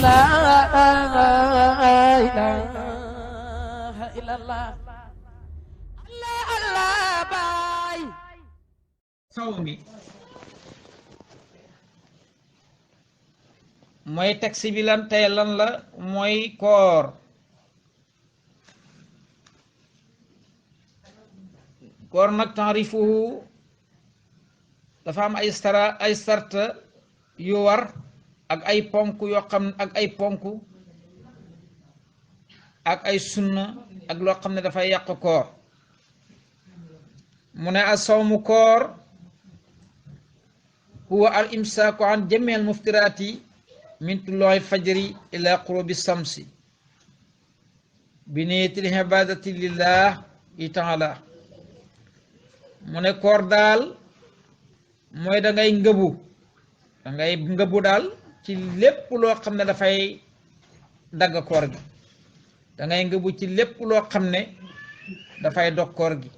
la ilaha illallah allah allah baay sawmi mooy taxi bi lan tey lan la mooy koor koor nag taarifuhu dafa am ay sart yu war ak ay ponk yoo xam ak ay ponk ak ay sunna ak loo xam ne dafay yàq koor mu ne asawmu koor huwa al imsaaku an jami al muftiraati min tulluu'i fajri ila qurubi samsi bi niyatil ibadati lillahi taala mu ne koor daal mooy da ngay ngëbu daal ci lépp loo xam ne dafay dagg koor gi da ngay ngëbu ci lépp loo xam ne dafay dog koor gi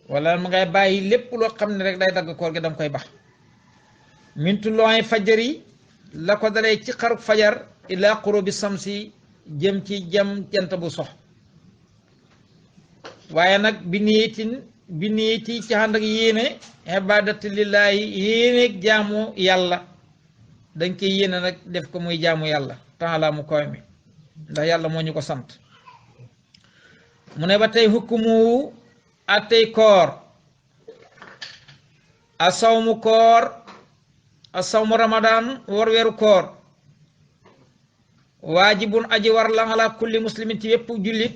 wala ma ngay bàyyi lépp loo xam ne rek day dagg koor gi danga koy bax min tulluu'i fajri la ko dalee ci xaruk fajar ila qurubi samsi jëm ci jëm jant bu sox waaye nag bi niiti ci ànd ak yéene ibadati lillahi yéene jaamu yàlla dañ koy yéene nag def ko muy jaamu yàlla taala mu koy mi ndax yàlla moo ñu ko sant mu ne ba tey hukkumu ak tey koor asawmu koor asawmu ramadan war weeru koor waajibun aji war la ala kulli muslimin ci yépp jullit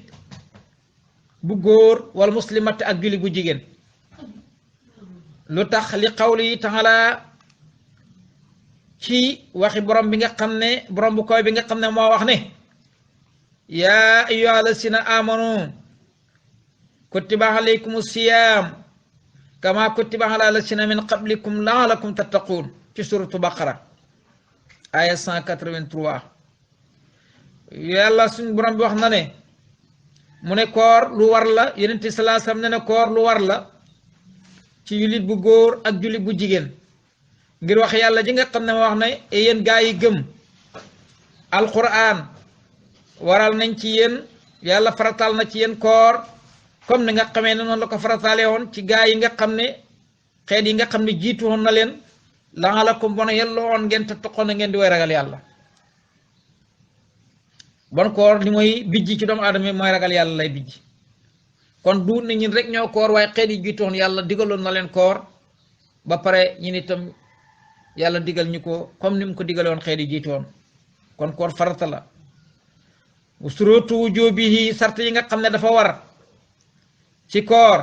bu góor wal muslimati ak jullit bu jigéen lu tax li qawli taala ci waxi borom bi nga xam ne borom bu koy bi nga xam ne moo wax ne yaa ayyuha lasina amanu kutiba alaykum siyam kama kutiba ala lasina min qablikum laalakum tattaqun ci suratu baqara aya 183 yàlla suñ borom bi wax na ne mu ne koor lu war la yonent bi sallallahu alayhi wasallam ne ne koor lu war la ci jullit bu góor ak jullit bu jigéen ngir wax yàlla ji nga xam ne ma wax ne yéen gaa yi gëm alquran waral nañ ci yéen yàlla farataal na ci yéen koor comme ni nga xamee ne noonu la ko farataale woon ci gaa yi nga xam ne xeet yi nga xam ne jiitu woon na leen laalakum bona yelloo woon ngeen tattaqoon na ngeen di way ragal yàlla bon koor li mooy bijji ci doomu aadama mooy ragal yàlla lay bijji kon du ne ñun rek ñoo koor waaye xeet yi jiitoon yàlla digaloon na leen koor ba pare ñun itam yàlla digal ñu ko comme ni mu ko digaloon xeet yi jiitoon kon koor farata la surutu wujubihi sart yi nga xam ne dafa war ci koor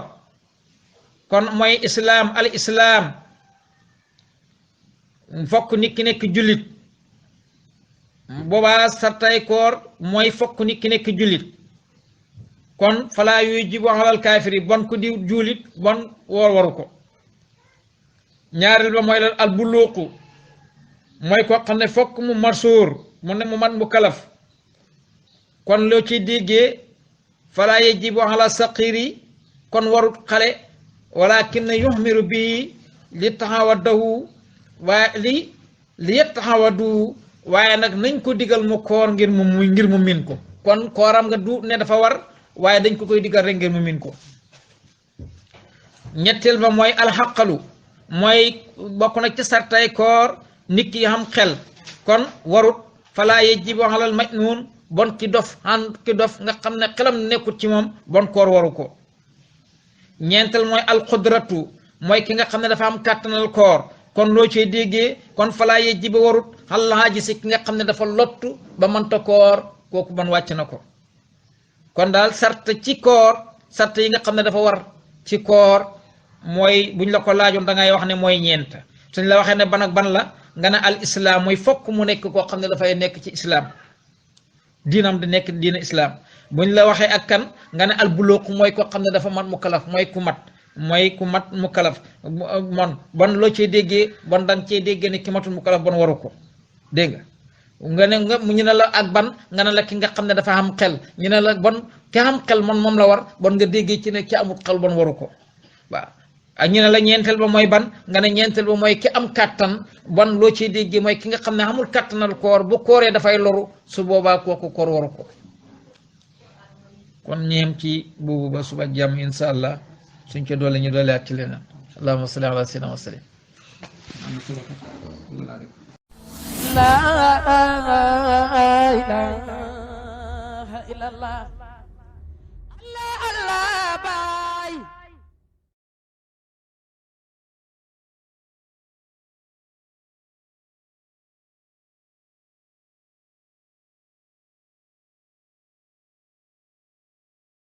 kon mooy islaam al islaam fokk nit ki nekk jullit boobaa sartay koor mooy fokk nit ki nekk jullit kon falaa yujibu alal kaafiri bon ku di jullit bon woor waru ko ñaareel ba mooy la al buluuqu mooy koo xam ne fokk mu marsuur mu ne mu mat mu kalaf kon loo ci déggee falaa yajibu ala saqiri kon warut xale walakin yuhmiru bii li taxawadahu waaye li yettaxawadu waaye nag nañ ko digal mu koor ngir mu min ko kon kooram nga du ne dafa war waaye dañ ko koy digal rek ngir mu min ko ñetteel ba mooy alxaqalu mooy bokk na ci sartay koor nit ki xam xel kon warut falaa yajibu alal majnuun bon ki dof nga xam ne xelam nekkut ci moom bon koor waru ko ñeenteel mooy alqudratu mooy ki nga xam ne dafa am kàttanal koor kon loo cee déggee kon falaa yajibu warut xallaa ji si ki nga xam ne dafa lottu ba mënta koor kooku ban wàcc na ko kon daal sart ci koor sart yi nga xam ne dafa war ci koor mooy buñ la ko laajoon da ngay wax ne mooy ñeent suñ la waxee ne ban ak ban la nga ne al islam mooy fokk mu nekk koo xam ne dafay nekk ci islam diinam di nekk diina islam buñ la waxee ak kan nga ne al buluq mooy koo xam ne dafa mat mu kalaf mooy ku mat mu kalaf bon loo cee déggee bon danga cee déggee ne ki matul mu kalaf bon waru ko dégg nga ne ñu ne la ak ban nga ne la ki nga xam ne dafa am xel ñu ne la bon ki am xel moom la war bon nga déggee ci ne ki amul xel bon waru ko waaw ak ñu ne la ñeenteel ba mooy ban nga ne ñeenteel ba mooy ki am kàttan ban loo ciy déggee mooy ki nga xam ne amul kàttanal koor bu kooree dafay loru su boobaa kooku koor waru ko kon ñeem ci boobu ba suba jàmm insha allah suñ ko doole ñu doole at ci leneen allahumma salli ala sayyidina wa sallim la ilaha illallah